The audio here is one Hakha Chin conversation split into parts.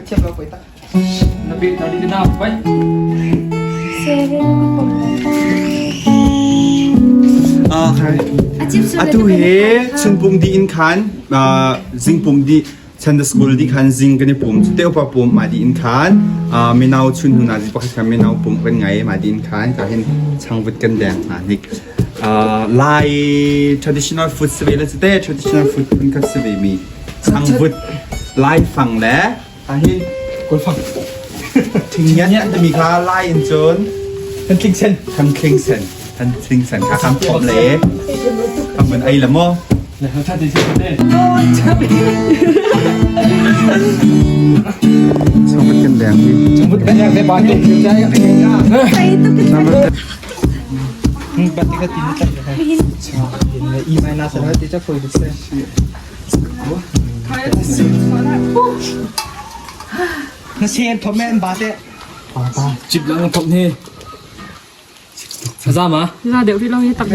Ka thiam lo poi tak. Na be na di na pai. Okay. Atu hi chunpum di in khan zingpum di Sunday school di khan zing kan i pum cu te upa pum ma di in khan minau chun hnu na zi pakhat khan minau pum kan ngai ma di in khan ka hin changvut kan deng hna hnik Lai traditional food si ve le te traditional food phun khat si ve mi changvut Lai fang le ahin Kawlfang. Thingyan timi kha Lai in cun Kan tling sen. Kan tling sen. Kan tling sen kha kan phawm le kan mun ei la maw? Le ha ti si te. Changvut kan deng hi. Changvut kan yang te ba ni. Bat ka tin ta. I mai na sa ti cha khoi se. Na sen thom men ba te. Chip lang thom hi. Za ma? Za deuh rih lo hi tak ni.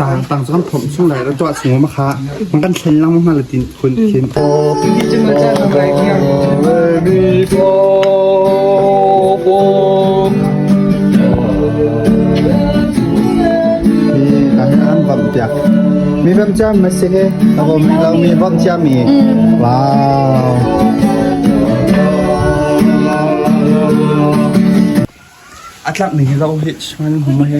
Tang tang cu kan phomh chung lai ra tuah chung ma kha man kan thlen lang ma la tin khun khin. Hi ka hi an vam piak. Mi vam chiam ma si he. Ako mi lo mi vam chiam mi. Wow. A tlak ning hi zo hi man hum he.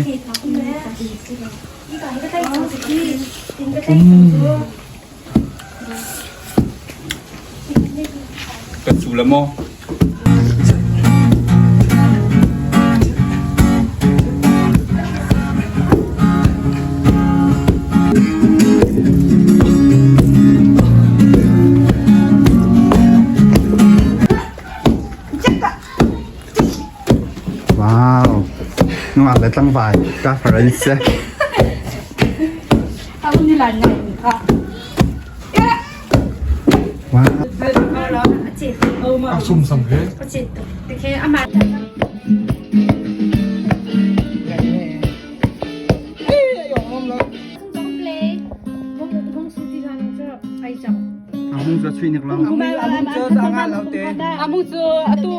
Kan su la maw? Wow. Nungak le tlangval ka faran si. Wow. Sum sam he. Ahung cu chui nik lo. Amu cu atu.